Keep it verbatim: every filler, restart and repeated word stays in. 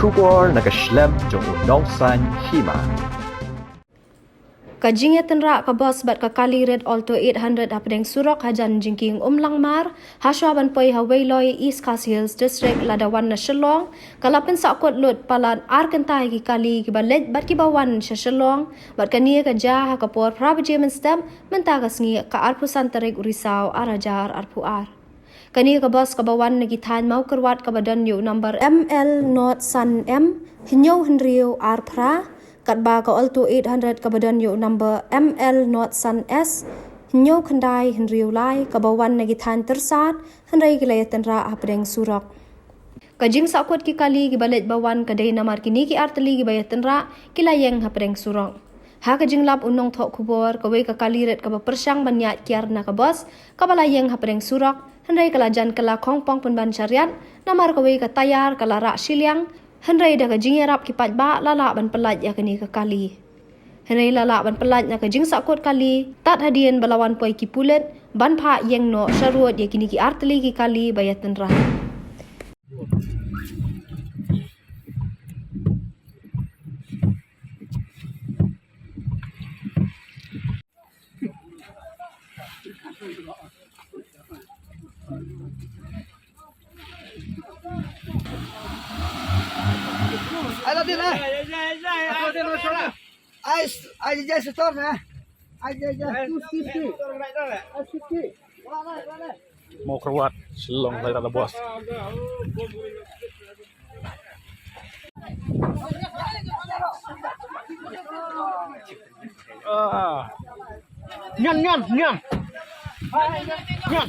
Khubor na ka shlem jong u nongsan hima. Ka jingïatynrah ka bos bad ka kali rit Alto eight hundred hapdeng surok hajan jingkieng Umlangmar, hashwa ban poi ha Weiloi, East Khasi Hills District, lada wan na Shillong, ka la pynsahkut lut palat ar kynta ïa ki kali kiba leit bad kiba wan sha Shillong, bad kane ka jia ha ka por phra baje mynstep mynta ka sngi, ka arphew san tarik u Risaw ar hajar arphew ar. Kane ka bos kaba wan na ki thaiñ Mawkyrwat kaba don ïa u number M L not san M hynñiew hynriew ar phra, katba ka Alto eight hundred kaba don ïa u number M L not san S hynñiew khyndai hynriew lai, kaba wan na ki thaiñ Tyrsad, hynrei ki la ïatynrah hapdeng surok. Ka jingsahkut ki kali kiba leit ba wan ka dei namar kine ki artylli kiba ïatynrah ki la ïeng hapdeng surok. Ha ka jinglap u nongthoh khubor, kawei ka kali rit kaba pyrshang ban ïaid kiar na ka bos kaba la ïeng hapdeng surok, hynrei ka la jan kylla khongpong pynban shariat, namar kawei ka tayar ka la rah shiliang, hynrei da ka jingïarap ki paidbah la lah ban pyllait ïa kane ka kali. Hynrei la lah ban pyllait na ka jingsahkut kali tad hadien ba la wan poi ki pulit ban phah ïeng noh sharud ïa kine ki artylli ki kali ba ïatynrah. Ai, ai, ai, ai, ai, store na. Ai, ai, ai, two fifty. Two fifty. Mawkyrwat, Shillong, lai rada bos. Ah. Nyan, nyan, nyan. Nyan.